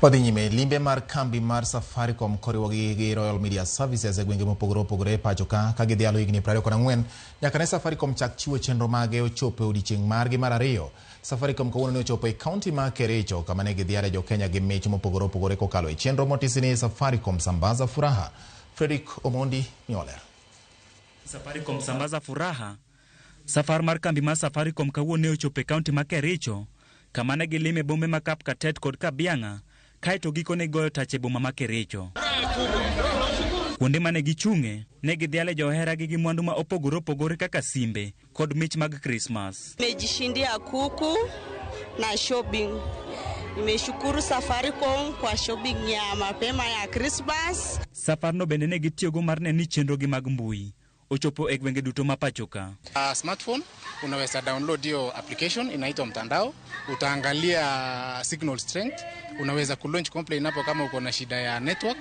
Wadhi nyime limbe mar kambi mar Safaricom koriwo gi Royal Media Services e gwenge mopogore opogore e pacho ka gidhialo higni 24 nyaka ne Safaricom chak chiwo chenro mage ochopo e odiechieng' margi mar ariyo. Safaricom kawuono ne ochopo e kaunti ma Kericho kama ne gidhiale jokenya gi mich mopogore opogore kokalo e chenro motisi ni Safaricom Sambaza Furaha. Frederick Omondi miyo ler. Safaricom Sambaza Furaha. Safar mar kambi mar Safaricom kawuono ne ochopo e kaunti ma Kericho kama ne gilime bombe ma Kapkatet kod Kabianga kaeto gikone goyo tach e boma ma Kericho. Kuonde mane gichung'e ne gidhiale joheragi gi mwandu ma opogore opogore kaka simbe kod mich mag Krismas. Nimejishindia kuku na shopping. Nimeshukuru Safaricom kwa shopping ya mapema ya Christmas. Safarno bende ne gitiyogo mar neno ni chenrogi mag mbui ochopo e gwenge duto ma pacho ka. Smartphone unaweza download hiyo application inaitwa mtandao, utaangalia signal strength, unaweza kulaunch complaint hapo kama uko na shida ya network,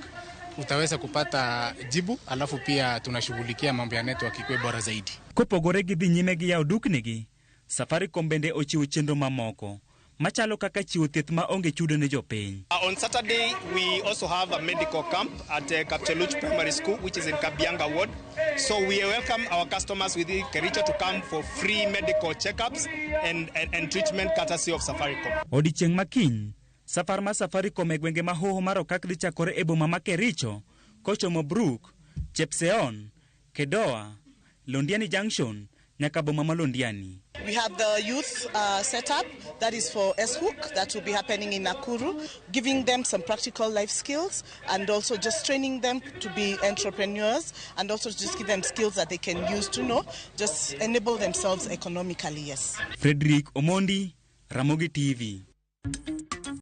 utaweza kupata jibu, alafu pia tunashughulikia mambo ya network ikuwe bora zaidi. Kopogore gi dhi nyime gi yawo duknigi, Safaricom bende ochiwo chenro mamoko machalo kaka chiwo thieth ma onge chudo ne jopiny. On Saturday, we also have a medical camp at Kapcheluch Primary School, which is in Kabianga Ward. So we welcome our customers within Kericho to come for free medical checkups and treatment courtesy of Safaricom. Odiechieng' ma kiny, safar mar Safaricom e gwenge ma hoho mar Okak dhi chakore e boma ma Kericho, kochomo Brook, Chepseon, Kedoa, Londiani Junction, nyaka boma ma Londiani. We have the youth setup that is for S-Hook that will be happening in Nakuru, giving them some practical life skills and also just training them to be entrepreneurs and also just give them skills that they can use to know, just enable themselves economically, yes. Frederick Omondi, Ramogi TV.